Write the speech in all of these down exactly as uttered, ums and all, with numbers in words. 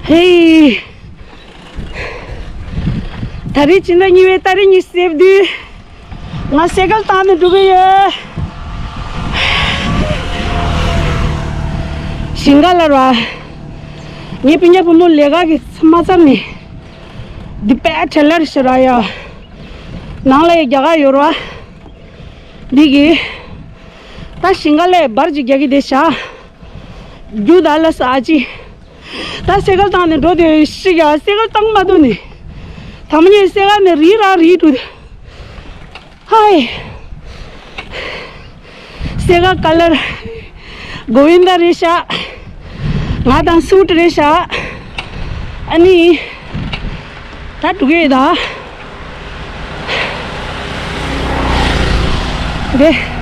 ཧེ། ད་རེས་སྤྱི་ཟླ་གཉིས་པའི་ཏ་རིག་ཉི་ཤུ་རྩ་བདུན། ང་སེ་ཀལ་བཏང་ནས་འགྲོ་གི་ཡོད། ཞིང་ཁ་ལ་ར། ངའི་སྤུན་ཀྱག་བུ་མོ་ལས་ཀ་གི་མ་ཚར་ནས། འདི་པའི་ཁྲེ་ལར་ཞིག་ར་ཡ། ནང་ལ་ཡ་རྒྱ་གར་ཡོད་ར། འདི་གི། ད་ཞིང་ཁ་ལས་འབར་ཅིག་རྒྱག་གི་བསྡད་ཤག་རྒྱུ་ད་ལ་ས་ཨ་ཅི། ད་སེ་ཀལ་བཏང་ནས་འགྲོ་དེ་ཤི་ཡ། སེ་ཀལ་བཏང་མ་ཐུབ་ནས། ད་མ་ཉེས་སེ་ཀལ་ནས་རི་ར་རི་འགྲོ་དེ། ཧའི། སེ་ཀལ་ཀ་ལར་གོ་བིན་དཱ་རེད་ཤག་ང་དང་སུ་ཊི་རེད་ཤག་ཨ་ནི། ད་འགྲོ་གི་ཡོད་ད། རེད།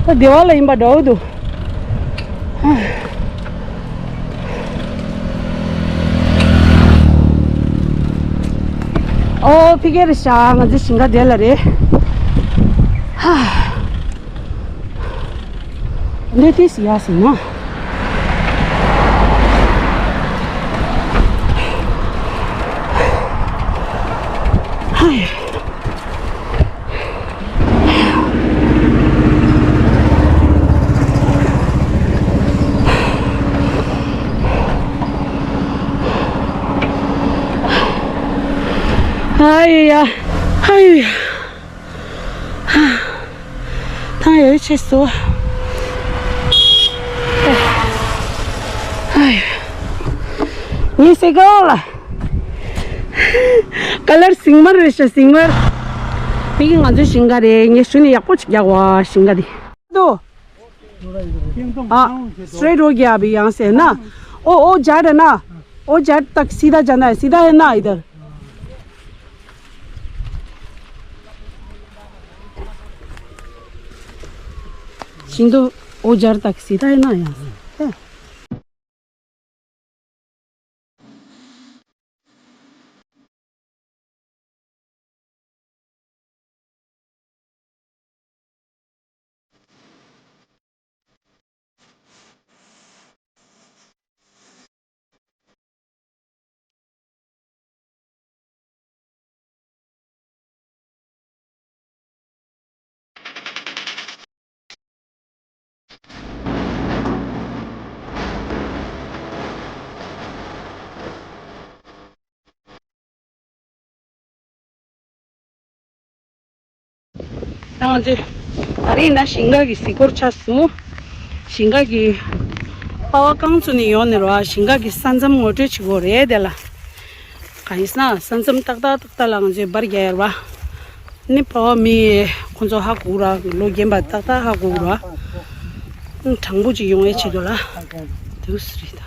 ད་སྡེ་བ་ལ་ཡིན་པ་འདྲ་བོ་འདུག་ཨོ་ཕི་ཀེ་རེད་ཤག་ང་ཚོའི་ཞིང་ཁ་དེ་ལ་རེད། ཧ། འདི་ཏིས་ཡ་སི་ན། ཧའི། ཧའི་ཡ། ཧའི་ཡ། ཐང་ཡོད་ཆེ་སོ། ངའི་སེ་ཀལ་ལ། ཀ་ལར་ཟིང་དམར་རེད་ཤག་ཟིང་དམར། དེ་གི་ང་ཚོའི་ཞིང་ཁ་རེད། ངས་ཞུ་ནས་ཡག་པོ་ཅིག་རྒྱག་བ་ཞིང་ཁ་དེ། དོ། हाँ, स्ट्रेट हो गया अभी यहाँ से, है ना? ओ, ओ झाड़ है ना? ओ झाड़ तक सीधा जाना है, सीधा है ना इधर? सिंधु, ओ झाड़ तक सीधा है ना यहाँ से? है? ད་ང་ཚོས་ད་རེས་ན་ཞིང་ཁ་གི་གཟིགས་སྐོར་ཆགས་སོང་། ཞིང་ཁ་གི་པ་ཝ་རྐང་བཙུགས་ནས་ཡོང་ནས་ར་ཞིང་ཁ་གི་ས་མཚམས་ངོ་སྤྲོད་བྱེད་དགོས་རེད་དེ་ལ། གང་ཡིན་ཟེར་ན་ས་མཚམས་ཏག་ཏག་ཏག་ཏག་ལ་ང་ཚོས་འབར་རྒྱག་ཡོད་རེད་པ། ནི་པ་ཝ་མི་ཁོང་ཚོ་ཧ་གོ་ར་ལོ་རྒན་པ་ཏག་ཏག་ཧ་གོ་ར། དྲང་པོ་ཅིག་ཡོང་ཡས་ཆེད་དུ་ལ། དེ་རེད་ད།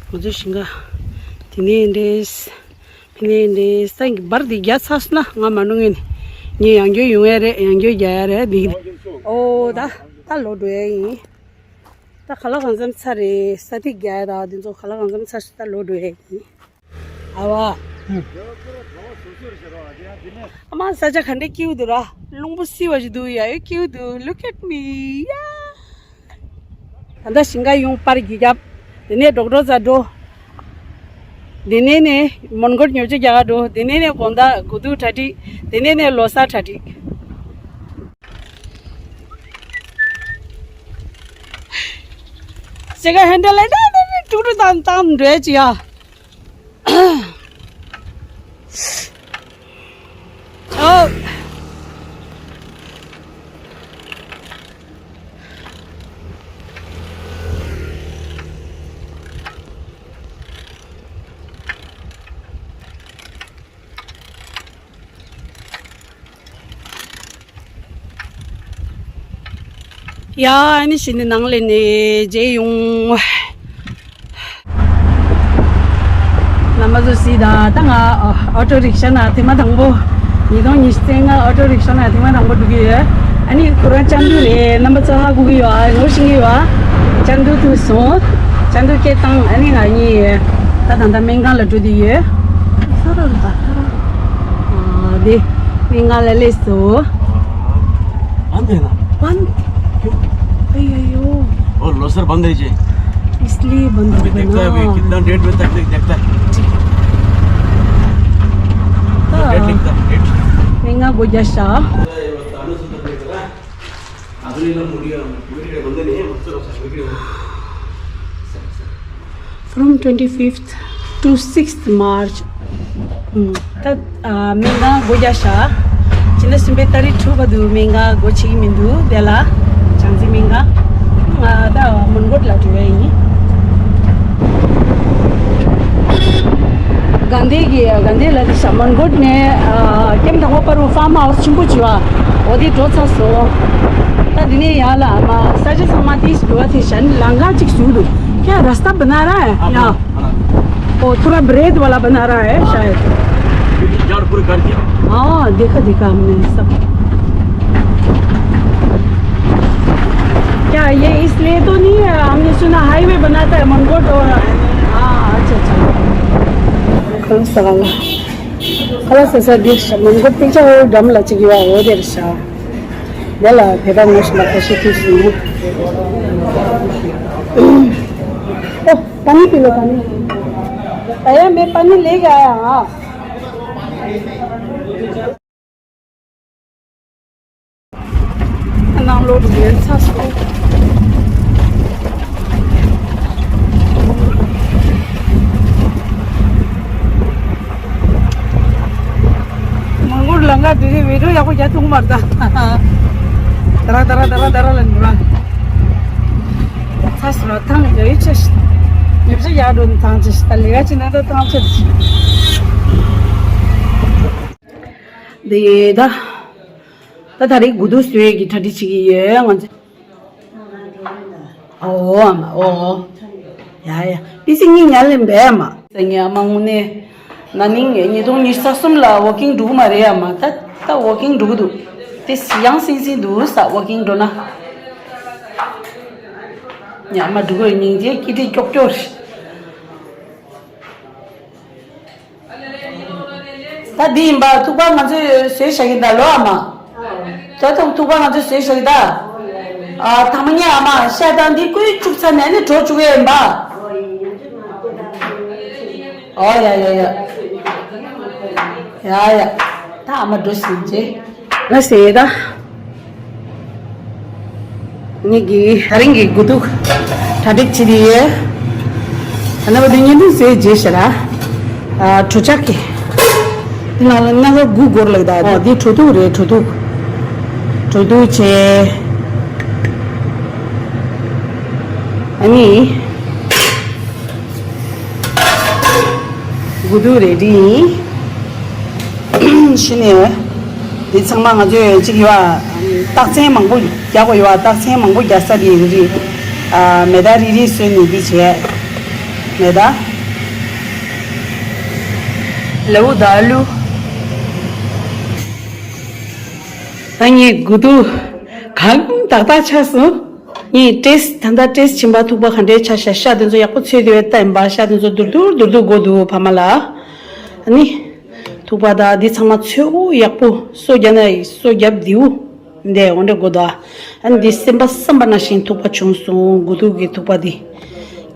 ང་ཚོའི་ཞིང་ཁ་དེ་ནས་འདྲེས། ཕི་ནས་འདི་སང་གི་འབར་འདི་རྒྱག་ཚར་སོང་ན་ང་མ་ནུ་ངེ་ནི་ངས་ཡང་བསྐྱར་ཡོང་ཡ་རེད། ཡང་བསྐྱར་རྒྱག་ཡ་རེད་འདི། ཨོ་ད་ད་ལོག་འགྲོ་ཡ་ཡིན། ད་ཁ་ལག་གང་འཚམ་ཚར་རེད། ས་ཐིག་རྒྱག་ཡ་ད་འདི་ཚོ་ཁ་ལག་གང་འཚམ་ཚར་སོང་ད་ལོག་འགྲོ་ཡ་ཡིན། ཨ་བ། ཨ་མ་ས་ཆ་ག་འདྲ་སྐྱིད་པོ་འདུག་ར། རླུང་བུ་བསིལ་བ་ཞིག་འདུག་ཡ་ཡོད་སྐྱིད་པོ་འདུག Look at me, yeah. ད་ལྟ་ཞིང་ཁ་ཡོང་པར་གྱི་རྒྱབ། དེ་ནས་ཌོག་ཌོག་ཛ་འགྲོ། དེ་ནས་ནས་མོན་གྷོར་ཉོ་ཆ་རྒྱག་ག་འགྲོ། དེ་ནས་ནས་དགོང་དག་དགུ་ཐུག་གྲ་སྒྲིག་དེ་ནས་ནས་ལོ་གསར་གྲ་སྒྲིག་ཞིང་ཁ་ཧན་ཌལ་ལ་ད་ད་ད་ཀྲུག་ཀྲུག་བཏང་བཏང་འགྲོ་ཡ་ཅི་ཡ། ཨོ། ཡ་ཨ་ནི་ཞིག་ནི་ནང་ལས་ནས་མཇལ་ཡོང་། རྣམ་པ་ཚོ་གཟིགས་དང་། ད་ང་ཨོ་ཊོ་རིག་ཤ་ནང་ཐེངས་མ་དང་པོ། ཉིས་སྟོང་ཉི་ཤུ་རྩ་ལྔ་ཨོ་ཊོ་རིག་ཤ་ནང་ཐེངས་མ་དང་པོ་འགྲོ་གི་ཡོད། ཨ་ནི་ཁོ་རང་ཅང་ཏུ་རེད། རྣམ་པ་ཚོ་ཧ་གོ་གི་ཡོད་ཨ། ངོ་ཤེས་ཀྱི་ཡོད་ཨ། ཅང་ཏུ་ཐུག་སོང་། ཅང་ཏུ་སྐད་བཏང་། ཨ་ནི་ང་གཉིས་ད་ད་ལྟ་སྨན་ཁང་ལ་འགྲོ་བསྡད་ཡོད། ཨ་དེ། महंगा ले ले सो। बंद है ना? बंद। क्यों? अयो, अयो। और लो सर, बंद है जी। इसलिए बंद हो अभी गया देखता है, अभी ना। कितना डेट में तक देख-, देखता है। हाँ। डेट लिखता है, डेट। महंगा गोजाशा। From twenty fifth to sixth March. ད་མི་ང་སྒོ་རྒྱག་ཤག་ཕྱི་ཟླ་གསུམ་པའི་ཏ་རིག་དྲུག་བར་དུ་མི་ང་སྒོ་ཕྱེ་གི་མི་འདུག་དེ་ལ་བྱང་རྩེ་མི་ང་ང་ད་མོན་གྷོ་ལ་འགྲོ་བ་ཡིན། དགའ་ལྡན་གྱི་དགའ་ལྡན་ལ་དེ་ཤ་མོན་གྷོ་ནས་ཨ་ཀེམ་དང་པོ་བར་དུ་ཕརམ་ཧའུ་སི་ཆེན་པོ་བྱས་པ་འོ་དེ་འགྲོ་ཚར་སོང་། ད་དེ་ནས་ཡར་ལ་མ་ས་ཆ་ཚང་མ་དེ་འགྲོ་བ་དེ་ཤ་ནི་ལམ་ཁ་གཅིག་བཟོས་འདུག क्या रास्ता बना रहा है यहाँ? ओ थोड़ा ब्रेड वाला बना रहा है शायद। क्योंकि जड़ पूरी कर दिया। हाँ, देखा देखा हमने सब। क्या ये इसलिए तो नहीं है? हमने सुना हाईवे बनाता है मनकोट और। हाँ, अच्छा अच्छा। खलस सगाला खलस सर देख मनकोट पिक्चर और डम लचकी हुआ हो देर सा। दे ला भेदा मुश ला कशी थी सुनी। ओ, पानी पी लो, पानी। भैया, मैं पानी लेके आया, हाँ। ནང་ལོགས་ལ་ཚ་སོང་། མང་པོར་ལང་ག་དུས་རེ་བེ་ཌོ་ཡག་པོ་རྒྱག་ཐུབ་མ་རེད་ད། ད་ར་ད་ར་ད་ར་ད་ར་ལ་འགྲོ་ར། ཚ་སོང་ར་ཐང་རྒྱ་ཡོད་ཆེ་ཤི། ཉེ་ཆ་ཡག་འགྲོ་ནི་ཐང་ཆེ་ཤི་ད་ལས་ཀ་ཅི་ན་ད་ཐང་ཆེ་ཤི། འདི་ད། ད་ད་རེས་དགུ་ཐུག་བཟོ་ཡས་ཀྱི་གྲ་སྒྲིག་བྱེད་ཀྱི་ཡོད་ང་ཚོ། ཨོ་ཨ་མ་ཨོ། ཡ་ཡ། པི་སི་གཉིས་ཉལ་ལེན་པས་མ། ཟེར་ངས་ཨ་མ་དངོས་གནས། ན་ནིང་ཉིས་སྟོང་ཉི་ཤུ་རྩ་གསུམ་ལ་ཝོག་ཀིང་འགྲོ་གི་མ་རེད་ཨ་མ། ད་ད་ཝོག་ཀིང་འགྲོ་གི་འདུག་དེ་ཡང་སིང་སིང་འདུག་ས་ཝོག་ཀིང་འགྲོ་ན། ཉ་མ་འགྲོ་གི་སྙིང་རྗེ་སྐྱིད་སྡུག་ཀྱོག་ཀྱོག་རེད། ད་འདི་ཡིན་པ་ཐུག་པ་ང་ཚོས་བཟོས་བཞག་གི་ད་ལོ་ཨ་མ། ད་ཐུག་ཐུག་པ་ང་ཚོས་བཟོས་བཞག་གི་ད། ཨ་ཐ་མ་ཉ་ཨ་མ་ཤ་དང་འདི་བསྐོལ་བཅུག་ཚར་ནས་ནི་གྲོ་བཅུག་ཡས་ཡིན་པ། ཨོ་ཡ་ཡ་ཡ། ཡ་ཡ། ད་ཨ་མ་འགྲོ་ཟིན་རྗེས། ང་ཟེར་ད། ངེད་ཀྱི་ད་རིང་གི་དགུ་ཐུག་གྲ་སྒྲིག་བྱེད་དེ་ཡོད། ད་ནི་བ་དེ་བརྙན་ཐུང་བཟོས་རྗེས་ཤ་ར། ཨ་གྲོ་ཆག་གི། དེ་ནང་ལ་སྣ་ཁ་དགུ་སྒོར་ལག་ད། ཨོ་དེ་གྲོ་ཐུག་རེད་གྲོ་ཐུག་གྲོ་ཐུག་བྱས། ཨ་ནི། དགུ་ཐུག་རེ་ཌི་ཡིན། ཤི་ནས། འདི་ཚང་མ་ང་ཚོས་གཅིག་ཡོད་ཨ། རྟགས་མཚན་མང་པོ་རྒྱག་དགོས་ཡོད་ཨ། རྟགས་མཚན་མང་པོ་རྒྱག་ས་དེ་རེ་རེ། ཨ་མེ་ད་རེ་རེ་བཟོས་ནས་འདི་བྱས། མེ་ད། ལེའུ་ད་ལུ། ད་ངས་དགུ་ཐུག་གང་ཏག་ཏག་ཆགས་སོང་། ངས་ཏེས་ད་ལྟ་ཏེས་ཕྱིན་པ་ཐུག་པ་ག་འདྲའི་ཆ་ཤ་ཤ་དེ་ཚོ་ཡག་པོ་ཚོས་དེ་བས་བལྟ་ཡིན་པ། ཤ་དེ་ཚོ་དུར་དུར་དུར་དུར་དགོས་འདུག་ཕ་མ་ལ། ཨ་ནི། ཐུག་པ་ད་འདི་ཚང་མ་ཚོས་འོ་ཡག་པོ་སོ་རྒྱབ་ན་སོ་རྒྱབ་དེའུ་འདས་འོ་འདྲ་དགོས་འདུག་ཨ་ནི་འདི་སེམས་པ་བསམ་པ་ནང་བཞིན་ཐུག་པ་བྱུང་སོང་། དགུ་ཐུག་གི་ཐུག་པ་འདི།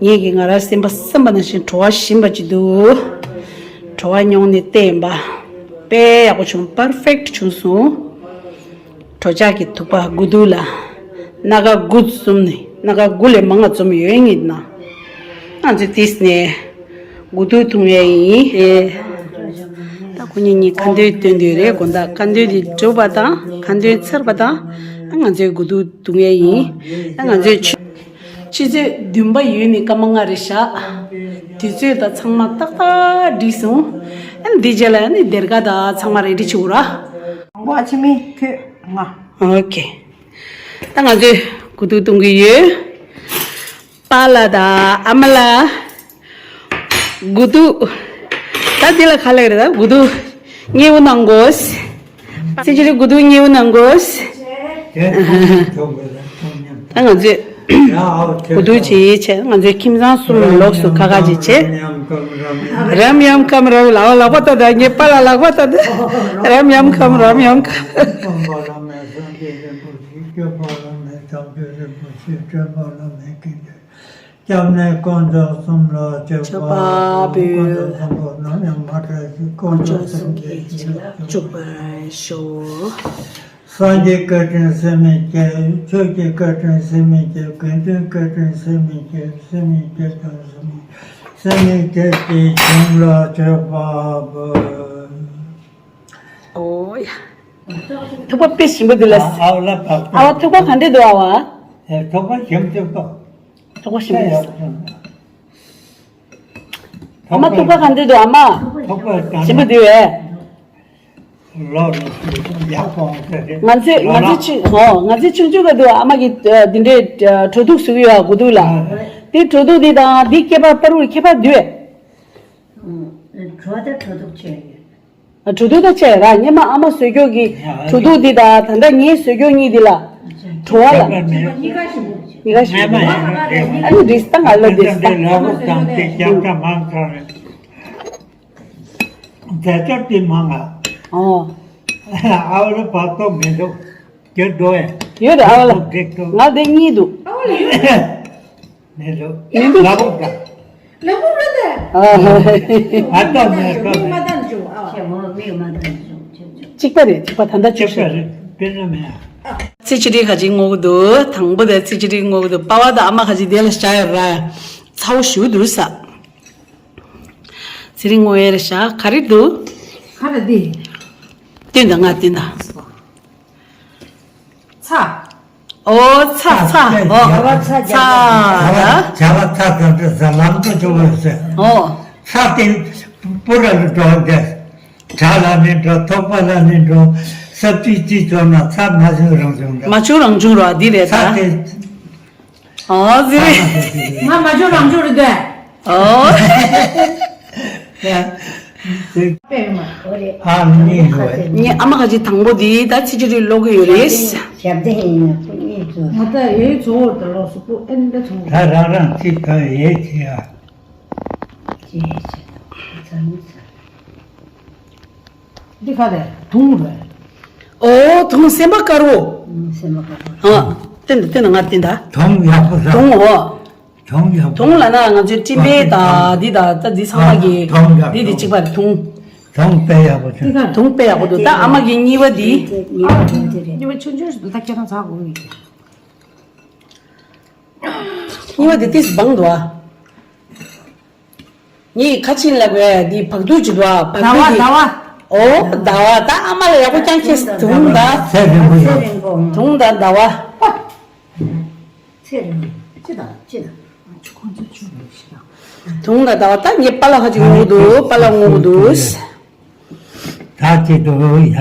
ངེད་ཀྱི་ང་རང་སེམས་པ་བསམ་པ་ནང་བཞིན་བྲོ་བ་ཞིམ་པ་ཅིག་འདུག་བྲོ་བ་མྱོང་ནས་བལྟས་ཡིན་པ། དཔེ་ཡག་པོ་བྱུང་པར་ཕེག་བྱུང་སོང་། གྲོ་ཆག་གི་ཐུག་པ་དགུ་ཐུག་ལ། སྣ་ཁ་དགུ་འཛོམས་ནས་སྣ་ཁ་དགུ་ལས་མང་བ་འཛོམས་ཡོད་ངེས་ན། ང་ཚོས་ཏིས་ནས་དགུ་ཐུག་འཐུང་ཡས་ཡིན། ཨེ། ད་ཁོ་གཉིས་གཉིས་ཁ་འདོན་སྟོན་དུས་རེད་དགོན་བདག་ཁ་འདོན་དེ་གྲུབ་པ་དང་ཁ་འདོན་ཚར་བ་དང་ང་ཚོས་དགུ་ཐུག་འཐུང་ཡས་ཡིན། ང་ཚོས་ཆུ། ཆུ་ཚོད་བདུན་པ་ཡོལ་ནས་སྐར་མ་ལྔ་རེད་བཞག་དུས་ཚོད་དང་ཚང་མ་ཏག་ཏག་འགྲིག་སོང་། ཨ་ནི་འདི་རྗེས་ལ་ཨ་ནི་སྡེར་ཁ་དང་ཚང་མ་རེ་ཌི་བྱེད་དགོས་ར། མང་པོ་ཨ་ཆི་མི་ཁྱོད་ང་། ཨོ་ཁེ། ད་ང་ཚོས་དགུ་ཐུག་འཐུང་གི་ཡོད། པཱ་ལགས་དང་ཨ་མ་ལགས། དགུ་ཐུག་ད་འདི་ལ་ག་ལེར་ད་དགུ་ཐུག་མཉེས་པོ་གནང་དགོས། སེ་ཅི་རི་དགུ་ཐུག་མཉེས་པོ་གནང་དགོས། ད་ང་ཚོས་ གུ་དུ་ཅིག་བྱས། ང་ཚོའི་ཁྱིམ་ཚང་གསུམ་ལོགས་སུ་ཁ་ཁ་ཅིག་བྱས། རམ་ཡམ་ཁམ་རམ། ལག་ལག་པ་ལྟ་ད། ངའི་པཱ་ལགས་ལག་པ་ལྟ་ད། རམ་ཡམ་ཁམ་རམ་ཡམ་ཁམ། སྐྱབས་གནས་དཀོན་མཆོག་གསུམ་ལ་མཆོད་པ་འབུལ། དཀོན་མཆོག་གསུམ་གྱི་རྗེས་ལ་འཇུག་པར་ཤོག། སངས་རྒྱས་བཀའ་དྲིན་སེམས་མི་སྐྱེ། ཆོས་ཀྱི་བཀའ་དྲིན་སེམས་མི་སྐྱེ། དགེ་འདུན་བཀའ་དྲིན་སེམས་མི་སྐྱེ། སེམས་མི་སྐྱེ་དང་སེམས་མི་སེམས་མི་སྐྱེ་ཞིང་ལ་མཆོད་པ་འབུལ། ཨོ་ཡ། ཐུག་པ་དཔེ་ཞིམ་པོ་འདུག་ལ། ཨ་ཨ་བ་ལ་བབ། ཨ་བ་ཐུག་པ་ག་འདྲ་འདུག་ཨ་བ། ཨེ་ཐུག་པ་ཞིམ་ཐུག་པ། ཐུག་པ་ཞིམ་པོ་འདུག་ཨ་མ་ཐུག་པ་ག་འདྲ་འདུག་ཨ་མ། ཐུག་པ་ཞིམ་པོ་འདུག་ཨེ། ལོ་ལོ་ཡག་པོ་ཟེར་རེད། ང་ཚོས་ང་ཚོས་ཆུང་ཧོ་ང་ཚོས་ཆུང་ཆུང་ག་དུས་ཨ་མ་གིས་འདི་འདྲའི་གྲོ་དུག་བཟོ་གི་ཡོད་གོ་དུས་ལ། དེ་གྲོ་དུག་འདི་དང་འདི་སྐེད་པ་བར་དུ་ཁྱད་པར་འདུག་གྲོ་དང་གྲོ་དུག་ཆེ་ཡོད། གྲོ་དུག་ད་ཆེ་ར། སྔོན་མ་ཨ་མ་བཟོས་ཀྱོག་གི་གྲོ་དུག་འདི་དང་ད་ལྟ་ངས་བཟོས་ཀྱོག་གཉིས་འདི་ལ། བྲོ་བ་ལ། གཉིས་ཀ་ཞིམ་པོ་ཆེ། གཉིས་ཀ་ཞིམ་པོ། ཨ་ནི་རིས་ད་ང་ལ་རིས་ད། ལ་ཧུ་དང་དེ་རྒྱབ་ཁ་མང་ཚར་རེད། རྫས་སྦྱོར་དེ་མང་ང་། ཨོ། ཨ་བ་ལ་བག་ཐོག་མི་འདུག་རྒྱུ་འགྲོ་ཡ། ཡོད་རེད་ཨ་བ་ལ། འགྲིག་འདུག་ང་དེ་གཉིས་འདུག་མི་འདུག་མི་འདུག་ལ་བུག་ད། ལ་བུག་རེད་དེ། ཨ་ལྟོ་མེད་ལྟོ་མེད། མ་ལྟ་འཇུ་ཨ། ཆེ་མོ་མིག་མ་ལྟ་འཇུ་ཆེ་ཆེ། གཅིག་པ་རེད། གཅིག་པ་ད་ལྟ་གཅིག་པ་རེད། དཔེར་ན་མེད་ཨ། ཚེ་ཆི་རི་ཁ་ཅིག་ངོ་གི་འདུག་དང་པོ་དེ་ཚེ་ཆི་རི་ངོ་གི་འདུག་པ་བ་དང་ཨ་མ་ཁ་ཅིག་དེ་ལ་བྱ་ཡ་ར། ཚ་བོ་ཞུ་འདུག་ས། ཚེ་རིང་ངོ་ཡེར་ཤ་ག་རེ་འདུག་ག་རེ་འདི། བསྟན་དང་ང་བསྟན་དང་། ཚ། ཨོ་ཚ་ཚ་ཨོ་ཚ། བྱ་བ་ཚ་དང་འདྲ་ས་ལམ་དུ་འཇུག་པར་ཟེར། ཨོ། ཚ་དེ་པུ་ར་ལ་འགྲོ་འདི། བྲག་ལ་ནི་འགྲོ། ཐོག་པ་ལ་ནི་འགྲོ། ས་བརྩིགས་བརྩིགས་བྱུང་ན་ཚ་མ་བྱུང་རང་བྱུང་འདྲ། མ་བྱུང་རང་བྱུང་ར་འདི་རེད་ད། ཚ་དེ། ཨོ་ཟེར། ང་མ་འཇོག་རང་འཇོག་རེད་དེ། ཨོ། ཨ་ནི་ངས་ཨ་མ་ཁ་ཅིག་དང་པོ་འདི་ད་ཚེ་ཆི་རི་ལོག་གི་ཡོད་རེད། ཞབས་བརྟན་ཡིན་ན་ཁོ་གཉིས་ཚོ། ང་ད་ཡའི་ཚོ་བོར་ད་ལོག་སུ་ཁོ་ཨེ་འདྲ་ཚོ། ད་རང་རང་ཚིག་གང་ཡས་བྱེད་ཨ། ཅེས་བྱེད་དང་ཚ་མི་ཚ། འདི་ག་རེད། དུང་རེད། ཨོ་དུང་སེམས་པ་དཀར་བོ། ཨུམ་སེམས་པ་དཀར་བོ། ཨ། བསྟན་ད་བསྟན་ད་ང་བསྟན་ད། དུང་ཡག་པོ་ཟ། དུང་འོ། དུང་ཡག་པོ། དུང་ལ་ན་ང་ཚོའི་སྤྲིན་པའི་ད་འདི་ད་ད་འདི་ཚང་མ་གི་དུང་ཡག་འདི་འདི་གཅིག་པ་རེད་དུང་། དུང་དཔེ་ཡག་པོ་བྱུང་། དུང་དཔེ་ཡག་པོ་འདུག་ད་ཨ་མ་གི་གཉིས་པ་འདི། གཉིས་པ་ཆུང་ཆུང་ཞིག་འདུག་ད་ཁྱེད་རང་ཚ་དགོས་ཡིན། གཉིས་པ་འདི་ཏིས་བང་འདུག་ཨ། ངས་ཁ་ཆེམས་ལབ་པའི་འདི་བག་ཟླ་ཅིག་འདུག་ཨ། བག་ཟླ་འདི། ཟླ་བ། ཨོ་ཟླ་བ། ད་ཨ་མ་ལ་ཡག་པོ་རྐྱང་ཁྱེར་དུང་ད། ཚེ་རིང་པོ་ཡོད། དུང་ད་ཟླ་བ། ཚེ་རིང་ཅི་དང་ཅི་དང་། དུང་ད་ཟླ་བ། ད་ངས་པཱ་ལགས་ཁ་ཅིག་ངུ་འདུག་པཱ་ལགས་ངུ་འདུག་ད་ཅི་འདུག་ཡ།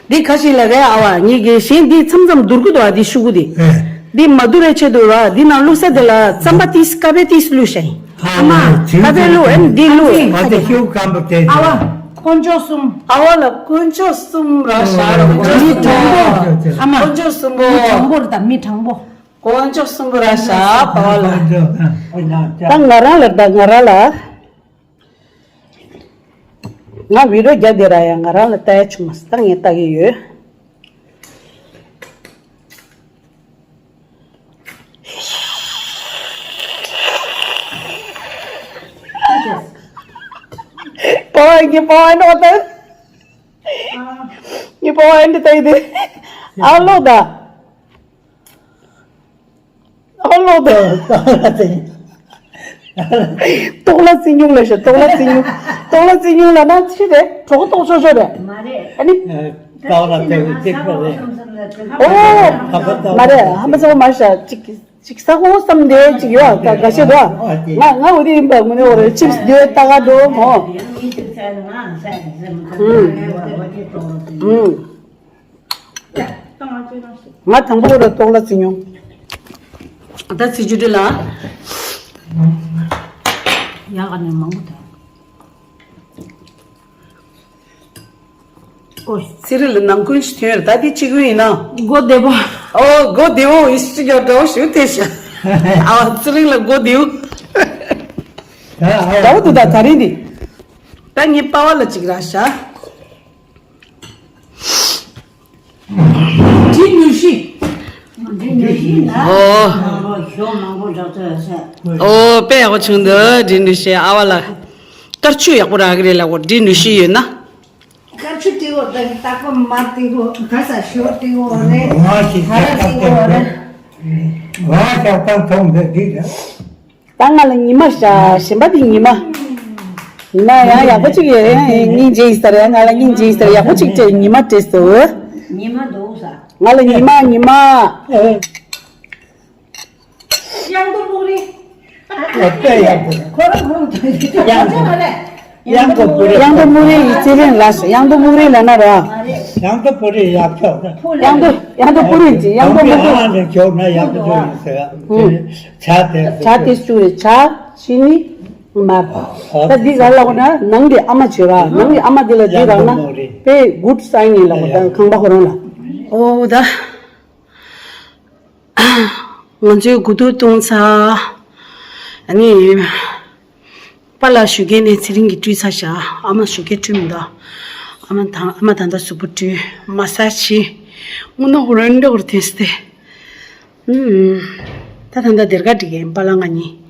འདི་ཁ་ཤས་ལ་རེད་ཨ་བ། ངེད་ཀྱི་གཞན་འདི་མཚམས་མཚམས་བསྡུར་གི་འདུག་ཨ། འདི་ཤུ་གུ་འདི། ཨེ། འདི་མ་བསྡུར་བའི་ཆེད་དུ་ར། འདི་ནང་བླུགས་ས་དེ་ལ་རྩམ་པ་ཏིས་ཀ་བེ་ཏིས་བླུགས་ཤིང་། ཨ་མ། ཀ་བེ་བླུགས། ཨེ་འདི་བླུགས། ཨ་ཏི་ཤུ་སྐམ་པོ་དེ། ཨ་བ། དཀོན་མཆོག་གསུམ། ཨ་བ་ལ་དཀོན་མཆོག་གསུམ་ར་ཤ་ར། མི་དྲང་པོ། ཨ་མ། དཀོན་མཆོག་གསུམ་པོ། མི་དྲང་པོ་ར་ད་མི་དྲང་པོ། དཀོན་མཆོག་གསུམ་པོ་ར་ཤ་པ་བ་ལ། ད་ང་རང་ལ་ད་ང་རང་ལ། ང་བི་ཌི་ཡོ་རྒྱབ་བསྡད་ར་ཡ། ང་རང་ལ་ལྟ་ཡ་བྱུང་མ་སོང་། ད་ངས་ལྟ་གི་ཡོད། པ་བ་ངའི་པ་བ་ནོ་ད། ངའི་པ་བ་ཨེ་འདྲ་ལྟ་ཡི་དེ། ཨ་ལོ་ད། ཨ་ལོ་ད། ལྟོགས་ལ་རྩི་ཉུང་ལ་ཤ། ལྟོགས་ལ་རྩི་ཉུང་། ལྟོགས་ལ་རྩི་ཉུང་ལ་ན་ཅི་རེད། གྲོད་ཁོག་ལྟོགས་ཤོར་ཤོར་རེད། མ་རེད། ཨ་ནི། ལྟོགས་ལ་རྩི་ཉུང་ལ་ན་ས་འོ་ཁོག་སོམ་སོམ་ལ་ཨོ། མ་རེད། ཧ་མ་སོ་མ་ཤ་ཅིག་ཅིག་ས་ཁོག་སོམ་དེ་ཅིག་ཡོད་ད་ག་ཤེད་དོ། ང་ང་འོ་དེ་ཡིན་པ་ངུ་ནས་འོ་རེད། ཅིབས་དེ་ལྟ་ག་འགྲོ་མོ། ཨུམ། ཨུམ། ང་དང་པོ་ར་ལྟོགས་ལ་རྩི་ཉུང་། ད་རྩི་ཆུ་དྲི་ལ། ཡག་ནས་མང་པོ་དང་། ཨོ། རྩི་རི་ལ་ནང་ཁུལ་ཞིག་ཐོན་ཡོད། ད་འདི་གཅིག་པུ་ཡིན་ན། སྒོ་བདེ་པོ། ཨོ་གོ་དེའུ་ཡིས་ཅི་ཡོད་འདྲ་བོ་ཞུ་དེ་ཤ། ཨ་ཚུ་ལིང་ལ་གོ་དེའུ། འདྲ་བོ་འདུག་ད་ད་རིང་འདི། ད་ངའི་པ་བ་ལ་ཅིག་ར་ཤ། འདི་ནུ་ཤི། འདི་ནུ་ཤི་ན། ཨོ། མང་པོ་ཞོ་མང་པོ་འདྲ་ཚོད་ཟེར། ཨོ་དཔེ་ཡག་པོ་བྱུང་འདུག་འདི་ནུ་ཤི་ཨ་བ་ལ། དཀར་ཆུ་ཡག་པོ་རག་གི་རེད་ལ་འོ་འདི་ནུ་ཤི་ཡོད་ན། དཀར་ཆུ་ཏི་འོ་དང་སྟག་པ་མ་ཏི་འོ་ག་ས་ཞོ་ཏི་འོ་རེད། ང་ཞིག་ག་ར་ཏི་འོ་རེད། ང་ཞག་པ་མཐོང་འདི་འདི་རེད། ད་ང་ལ་ཉི་མ་ཤ་གཞན་པ་དེ་ཉི་མ། ཉི་མ་ཡང་ཡག་པོ་གཅིག་ཡོད་རེད་ཡང་སྙིང་རྗེ་ཡིན་ས་རེད་ང་ལ་སྙིང་རྗེ་ཡིན་ས་རེད་ཡག་པོ་གཅིག་བྱས་ཉི་མ་སྤྲད་སོ། ཉི་མ་འདུག་ས། ང་ལ་ཉི་མ་ཉི་མ། དབྱངས་རྡོ་སྨུག་རིང་། དཔེ་ཡག་པོ་རེད། ཁོ་རང་ཁོ་རང་དོན་གྱི་དོན་ཆེན་རེད། དབྱངས་རྡོ་སྨུག་རིང་། དབྱངས་རྡོ་སྨུག་རིང་ཡི་ཚེ་རིང་ལ་དབྱངས་རྡོ་སྨུག་རིང་ལ་ན་ར། དབྱངས་རྡོ་སྨུག་རིང་ཡག་ཤོས་རེད། དབྱངས་རྡོ་དབྱངས་རྡོ་སྨུག་རིང་ཅིག་དབྱངས་རྡོ་སྨུག་རིང་། ཨ་ནི་ཇོ་ན་ཡག་པོ་ཡིན་ཟེར། ཇ་དེ་ཇ་དེ་བཅུག་རེད་ཇ་ཕྱི་ནི་མར། ད་འདི་ག་ལ་འོ་ན་ནང་གི་ཨ་མ་བྱོས་ར་ནང་གི་ཨ་མ་འདི་ལ་འདི་རག་ན་དཔེ་good sign ཡིན་ལ་འོ་ད་ཁང་པ་ཁོ་རང་ལ། ཨོ་ད། ང་ཚོའི་དགུ་ཐུག་བཏུང་ཚར། ཨ་ནི། པཱ་ལགས་ཞོགས་ཀས་ནས་ཚེ་རིང་གིས་བཀྲུས་ཚར་བཞག་ཨ་མ་ཞོགས་ཀས་བཀྲུས་མི་འདུག་ཨ་མ་དང་ཨ་མ་ད་ལྟ་གཟུགས་པོ་བཀྲུས་མ་ས་ཕྱིས། དངུལ་ནག་རོན་འདྲ་བོར་ཐོན་སྟེ། ཨུམ། ད་ད་ལྟ་སྡེར་ཁ་སྒྲིག་གིན་པཱ་ལགས་ང་གཉིས།